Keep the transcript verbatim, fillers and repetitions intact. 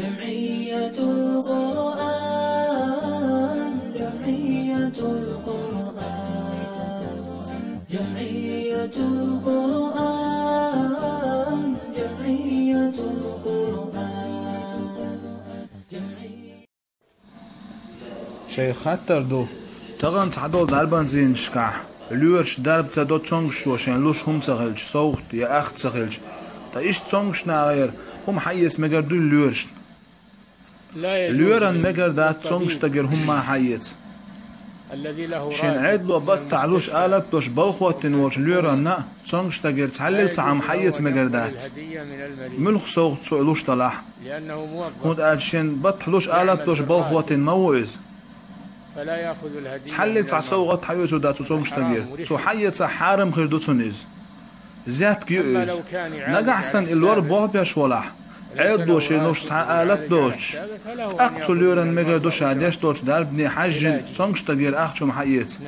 جمعية القرآن، جمعية القرآن، جمعية القرآن، جمعية القرآن. Шайх, хаттар ду. Тахана цхьадолу дарбан зийнашкахь лоьраша дарба ца до цомгушчо шайн луш хӀума ца хилча, совгӀат я ахча ца хилча, ткъа иштта цомгушчу нахера хӀума хьаэца мегар дуй лоьрашна? Лоьран мегар дац цомгуш стагера хӀума хьаэца. Шен Ӏедало баттахь луш алат а долуш балха хӀоттийна волчу лоьранна цомгуш стагера цхьаллиг цхьа хӀума хьаэца мегар дац, муьлха совгӀат цо и луш далахь а. ХӀунда аьлча шен баттахь луш алат а долуш балха хӀоттийна ма ву иза. Цхьаллиг цхьа совгӀат хьаоьцур дац цу цомгуш стагера. Цо хьаэцахь, хьарам хир ду цунна иза. Зетка ю иза. Нагахь санна и лор болх беш валахь, Ӏедало шен луш цхьа алат а доцуш, тӀаккха цу лоьранна мегар ду ша деш долчу дарбане хьаьжжина цомгуш стагера ахча хӀума хьаэца.